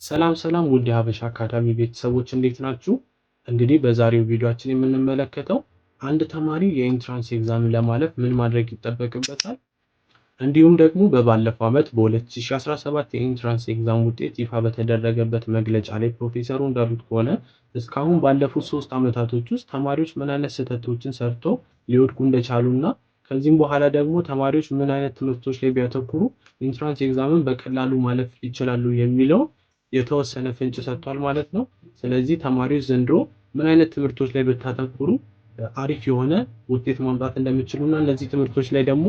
ሰላም ሰላም ውድ የሀበሻ አካዳሚ ቤተሰቦች፣ እንዴት ናችሁ? እንግዲህ በዛሬው ቪዲዮአችን የምንመለከተው አንድ ተማሪ የ entrance exam ን ለማለፍ ምን ማድረግ ይጠበቅበታል፣ እንዲሁም ደግሞ በባለፈው ዓመት በ2017 የ entrance exam ውጤት ይፋ በተደረገበት መግለጫ ላይ ፕሮፌሰሩ እንዳሉት ከሆነ እስካሁን ባለፉት 3 ዓመታቶች ውስጥ ተማሪዎች ምን አይነት ስህተቶችን ሰርተው ሊወድቁ እንደቻሉና ከዚህም በኋላ ደግሞ ተማሪዎች ምን አይነት ትምህርቶች ላይ ቢያተኩሩ entrance exam ን በቀላሉ ማለፍ ይችላሉ የሚለው የተወሰነ ፍንጭ ሰጥቷል ማለት ነው። ስለዚህ ተማሪዎች ዘንድሮ ምን አይነት ትምህርቶች ላይ ብታተኩሩ አሪፍ የሆነ ውጤት ማምጣት እንደሚችሉና እነዚህ ትምህርቶች ላይ ደግሞ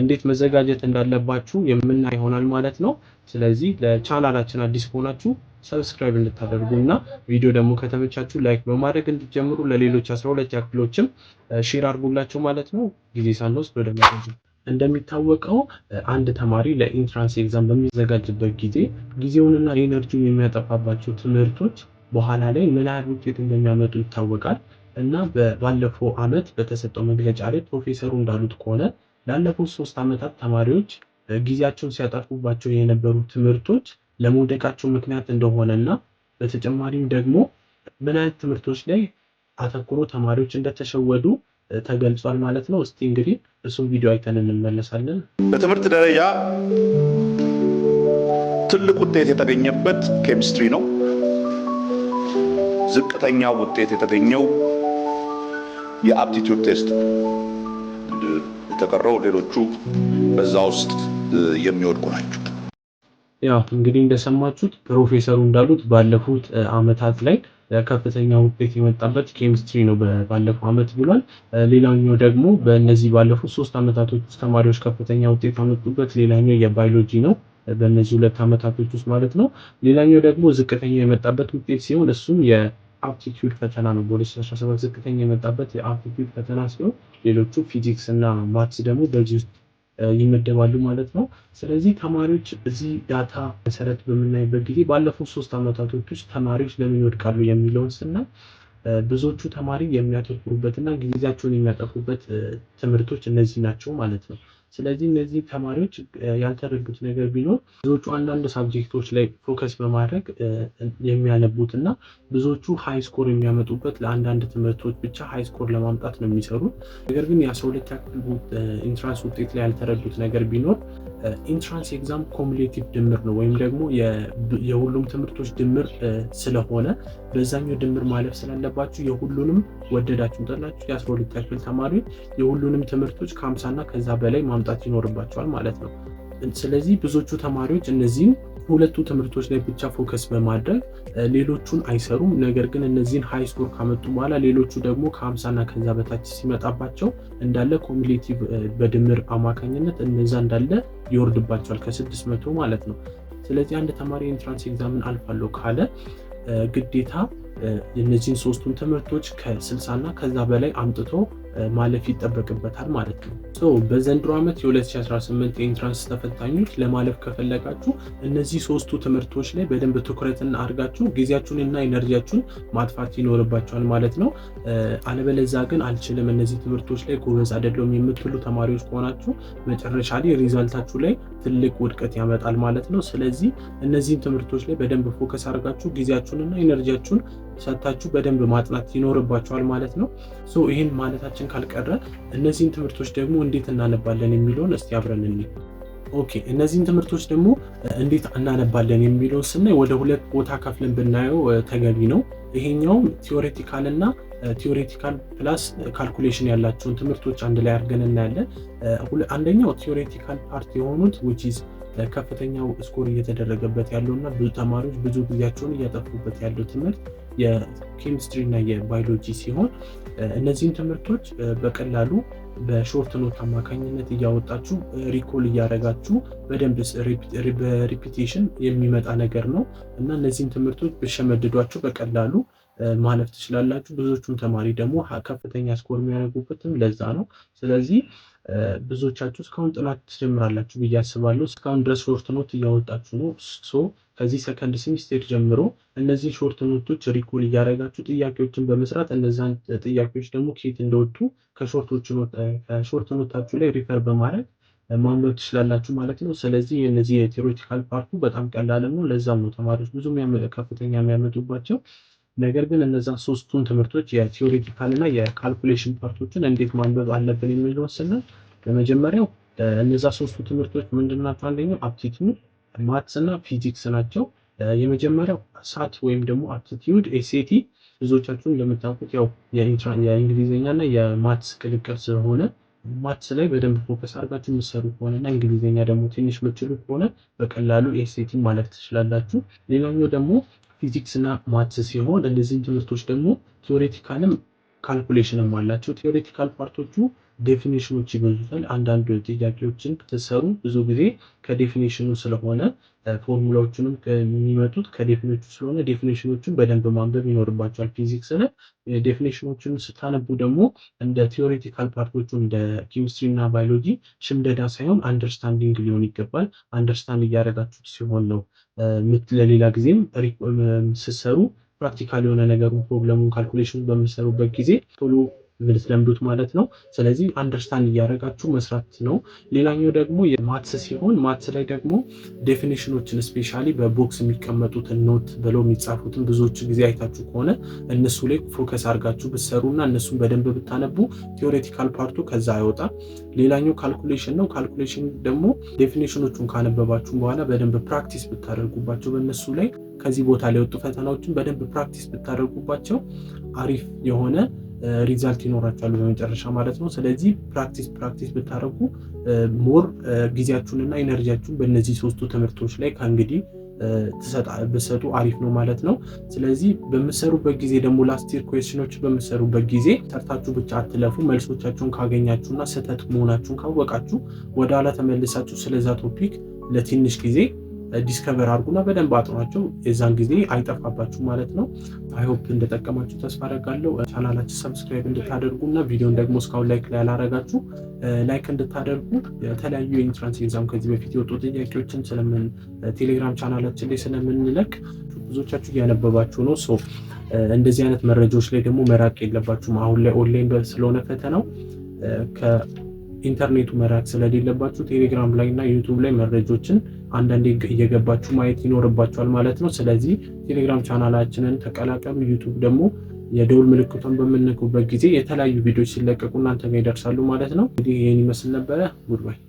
እንዴት መዘጋጀት እንዳለባችሁ የምናይ ይሆናል ማለት ነው። ስለዚህ ለቻናላችን አዲስ ከሆናችሁ subscribe እንድታደርጉና ቪዲዮ ደግሞ ከተመቻችሁ like በማድረግ እንድትጀምሩ፣ ለሌሎች 12 ክፍሎችም share አድርጉላቸው ማለት ነው። ጊዜ ሳንወስድ ወደ መረጃ። እንደሚታወቀው አንድ ተማሪ ለ entrance exam በሚዘጋጅበት ጊዜ ጊዜውንና energy ውን የሚያጠፋባቸው ትምህርቶች በኋላ ላይ ምን ያህል ውጤት እንደሚያመጡ ይታወቃል። እና ባለፈው ዓመት በተሰጠው መግለጫ ላይ ፕሮፌሰሩ እንዳሉት ከሆነ ላለፉት 3 ዓመታት ተማሪዎች ጊዜያቸውን ሲያጠፉባቸው የነበሩ ትምህርቶች ለመውደቃቸው ምክንያት እንደሆነና በተጨማሪም ደግሞ ምን አይነት ትምህርቶች ላይ አተኩሮ ተማሪዎች እንደተሸወዱ ተገልጿል ማለት ነው። እስቲ እንግዲህ እሱን ቪዲዮ አይተን እንመለሳለን። በትምህርት ደረጃ ትልቅ ውጤት የተገኘበት ኬሚስትሪ ነው። ዝቅተኛው ውጤት የተገኘው የ aptitude test፣ የተቀረው ሌሎቹ በዛ ውስጥ የሚወድቁ ናቸው። ያው እንግዲህ እንደሰማችሁት ፕሮፌሰሩ እንዳሉት ባለፉት አመታት ላይ ከፍተኛ ውጤት የመጣበት ኬሚስትሪ ነው ባለፈው አመት ብሏል። ሌላኛው ደግሞ በእነዚህ ባለፉት 3 አመታቶች ውስጥ ተማሪዎች ከፍተኛ ውጤት ያመጡበት ሌላኛው የባዮሎጂ ነው፣ በእነዚህ 2 አመታቶች ውስጥ ማለት ነው። ሌላኛው ደግሞ ዝቅተኛ የመጣበት ውጤት ሲሆን እሱም የ aptitude ፈተና ነው። በ2017 ዝቅተኛ የመጣበት የ aptitude ፈተና ሲሆን ሌሎቹ ፊዚክስ እና maths ደግሞ በዚህ ውስጥ ይመደባሉ ማለት ነው። ስለዚህ ተማሪዎች እዚህ data መሰረት በምናይበት ጊዜ ባለፉት 3 አመታቶች ውስጥ ተማሪዎች ለምን ይወድቃሉ የሚለውን ስናይ ብዙዎቹ ተማሪ የሚያተኩሩበትና ጊዜያቸውን የሚያጠፉበት ትምህርቶች እነዚህ ናቸው ማለት ነው። ስለዚህ እነዚህ ተማሪዎች ያልተረዱት ነገር ቢኖር ብዙዎቹ አንዳንድ subject ኦች ላይ focus በማድረግ የሚያነቡትና ብዙዎቹ high score የሚያመጡበት ለአንዳንድ ትምህርቶች ብቻ high score ለማምጣት ነው የሚሰሩት። ነገር ግን የ12ኛ ክፍል entrance ውጤት ላይ ያልተረዱት ነገር ቢኖር entrance exam cumulative ድምር ነው ወይም ደግሞ የሁሉም ትምህርቶች ድምር ስለሆነ በዛኛው ድምር ማለፍ ስላለባችሁ የሁሉንም ወደዳችሁም ጠላችሁ የ12ኛ ክፍል ተማሪዎች የሁሉንም ትምህርቶች ከ50 እና ከዛ በላይ ማምጣት ይኖርባቸዋል ማለት ነው። ስለዚህ ብዙዎቹ ተማሪዎች እነዚህን ሁለቱ ትምህርቶች ላይ ብቻ focus በማድረግ ሌሎቹን አይሰሩም። ነገር ግን እነዚህን high score ካመጡ በኋላ ሌሎቹ ደግሞ ከ50 እና ከዛ በታች ሲመጣባቸው እንዳለ cumulative በድምር አማካኝነት እነዛ እንዳለ ይወርድባቸዋል ከ600 ማለት ነው። ስለዚህ አንድ ተማሪ entrance exam ን አልፋለሁ ካለ ግዴታ እነዚህን ሶስቱን ትምህርቶች ከ60 እና ከዛ በላይ አምጥቶ ማለፍ ይጠበቅበታል ማለት ነው። So በዘንድሮ ዓመት የ2018 የ entrance ተፈታኞች ለማለፍ ከፈለጋችሁ እነዚህ ሶስቱ ትምህርቶች ላይ በደንብ ትኩረትን አድርጋችሁ ጊዜያችሁንና energy ያችሁን ማጥፋት ይኖርባችኋል ማለት ነው። አለበለዚያ ግን አልችልም፣ እነዚህ ትምህርቶች ላይ ጎበዝ አይደለሁም የምትሉ ተማሪዎች ከሆናችሁ መጨረሻ ላይ result ኣችሁ ላይ ትልቅ ውድቀት ያመጣል ማለት ነው። ስለዚህ እነዚህን ትምህርቶች ላይ በደንብ focus አድርጋችሁ ጊዜያችሁንና energy ያችሁን ሰጥታችሁ በደንብ ማጥናት ይኖርባችኋል ማለት ነው። So ይህን ማለታችን ካልቀረ እነዚህን ትምህርቶች ደግሞ እንዴት እናነባለን የሚለውን እስቲ አብረን እንይ። Okay፣ እነዚህን ትምህርቶች ደግሞ እንዴት እናነባለን የሚለውን ስናይ ወደ ሁለት ቦታ ከፍለን ብናየው ተገቢ ነው። ይሄኛውም theoretical እና theoretical plus calculation ያላቸውን ትምህርቶች አንድ ላይ አድርገን እናያለን። አንደኛው theoretical part የሆኑት which is ከፍተኛው score እየተደረገበት ያለው እና ብዙ ተማሪዎች ብዙ ጊዜያቸውን እያጠፉበት ያለው ትምህርት የኬሚስትሪ እና የባዮሎጂ ሲሆን እነዚህን ትምህርቶች በቀላሉ በ short note አማካኝነት እያወጣችሁ recall እያደረጋችሁ በደንብ በ repetition የሚመጣ ነገር ነው እና እነዚህን ትምህርቶች ብትሸመድዷቸው በቀላሉ ማለፍ ትችላላችሁ። ብዙዎቹም ተማሪ ደግሞ ከፍተኛ score የሚያደርጉበትም ለዛ ነው። ስለዚህ ብዙዎቻችሁ እስካሁን ጥናት ትጀምራላችሁ ብዬ አስባለሁ። እስካሁን ድረስ short note እያወጣችሁ ነው። So ከዚህ second semester ጀምሮ እነዚህ short note ኦች recall እያደረጋችሁ ጥያቄዎችን በመስራት እነዛን ጥያቄዎች ደግሞ ከየት እንደወጡ ከ short note ኣችሁ ላይ refer በማድረግ ማንበብ ትችላላችሁ ማለት ነው። ስለዚህ እነዚህ የ theoretical part ኡ በጣም ቀላል ነው። ለዛም ነው ተማሪዎች ብዙ ከፍተኛ የሚያመጡባቸው። ነገር ግን እነዛ ሶስቱን ትምህርቶች የ theoretical እና የ calculation part ኦችን እንዴት ማንበብ አለብን የሚለውን ስናይ ለመጀመሪያው እነዛ ሶስቱ ትምህርቶች ምንድን ናቸው? አንደኛው aptitude፣ maths እና ፊዚክስ ናቸው። የመጀመሪያው SAT ወይም ደግሞ aptitude SAT ብዙዎቻችሁ እንደምታውቁት ያው የእንግሊዝኛ እና የ maths ቅልቅል ስለሆነ maths ላይ በደንብ focus አድርጋችሁ የምትሰሩ ከሆነ እና እንግሊዝኛ ደግሞ ትንሽ የምትችሉ ከሆነ በቀላሉ SAT ማለፍ ትችላላችሁ። ሌላኛው ደግሞ ፊዚክስ እና maths ሲሆን እነዚህን ትምህርቶች ደግሞ theoretical ም calculation ም አላቸው። Theoretical part ኦቹ definition ኦች ይበዙታል። አንዳንድ ጥያቄዎችን ስትሰሩ ብዙ ጊዜ ከ definition ኑ ስለሆነ፣ ፎርሙላዎቹንም የሚመጡት ከ definition ኑ ስለሆነ definition ኦችን በደንብ ማንበብ ይኖርባችኋል። ፊዚክስ ላይ definition ኦችን ስታነቡ ደግሞ እንደ theoretical part ኦቹ እንደ ኬሚስትሪ እና ባዮሎጂ ሽምደዳ ሳይሆን understanding ሊሆን ይገባል። Understand እያደረጋችሁት ሲሆን ነው ለሌላ ጊዜም ስትሰሩ practical የሆነ ነገሩን፣ problem ኡን፣ calculation ኑን በምትሰሩበት ጊዜ ቶሎ የምትለምዱት ማለት ነው። ስለዚህ understand እያደረጋችሁ መስራት ነው። ሌላኛው ደግሞ የ maths ሲሆን maths ላይ ደግሞ definition ኦችን especially በ box የሚቀመጡትን፣ note ብለው የሚጻፉትን ብዙዎች ጊዜ አይታችሁ ከሆነ እነሱ ላይ focus አድርጋችሁ ብትሰሩ እና እነሱን በደንብ ብታነቡ theoretical part ኡ ከዛ አይወጣም። ሌላኛው calculation ነው። Calculation ደግሞ definition ኦቹን ካነበባችሁ በኋላ በደንብ practice ብታደርጉባቸው፣ በእነሱ ላይ ከዚህ ቦታ ላይ የወጡ ፈተናዎችን በደንብ practice ብታደርጉባቸው አሪፍ የሆነ result ይኖራችኋል በመጨረሻ ማለት ነው። ስለዚህ practice practice ብታደርጉ more ጊዜያችሁንና energy ያችሁን በእነዚህ ሶስቱ ትምህርቶች ላይ ከእንግዲህ ብትሰጡ አሪፍ ነው ማለት ነው። ስለዚህ በምትሰሩበት ጊዜ ደግሞ last year question ኦች በምትሰሩበት ጊዜ ሰርታችሁ ብቻ አትለፉ። መልሶቻችሁን ካገኛችሁና ስህተት መሆናችሁን ካወቃችሁ ወደ ኋላ ተመልሳችሁ ስለዛ topic ለትንሽ ጊዜ discover አድርጉና በደንብ አጥኗቸው። የዛን ጊዜ አይጠፋባችሁ ማለት ነው። I hope እንደጠቀማችሁ ተስፋ አደርጋለሁ። ቻናላችን subscribe እንድታደርጉ እና ቪዲዮን ደግሞ እስካሁን like ያላረጋችሁ like እንድታደርጉ፣ የተለያዩ የ entrance exam ከዚህ በፊት የወጡ ጥያቄዎችን ስለምን ቴሌግራም ቻናላችን ላይ ስለምንለቅ ብዙዎቻችሁ እያነበባችሁ ነው። So እንደዚህ አይነት መረጃዎች ላይ ደግሞ መራቅ የለባችሁም። አሁን ላይ ኦንላይን ስለሆነ ፈተናው ከኢንተርኔቱ መራቅ ስለሌለባችሁ ቴሌግራም ላይ እና ዩቱብ ላይ መረጃዎችን አንዳንዴ እየገባችሁ ማየት ይኖርባችኋል ማለት ነው። ስለዚህ ቴሌግራም ቻናላችንን ተቀላቀሉ። ዩቱብ ደግሞ የደውል ምልክቷን በምንነኩበት ጊዜ የተለያዩ ቪዲዮዎች ሲለቀቁ እናንተ ጋር ይደርሳሉ ማለት ነው። እንግዲህ ይህን ይመስል ነበረ። Goodbye.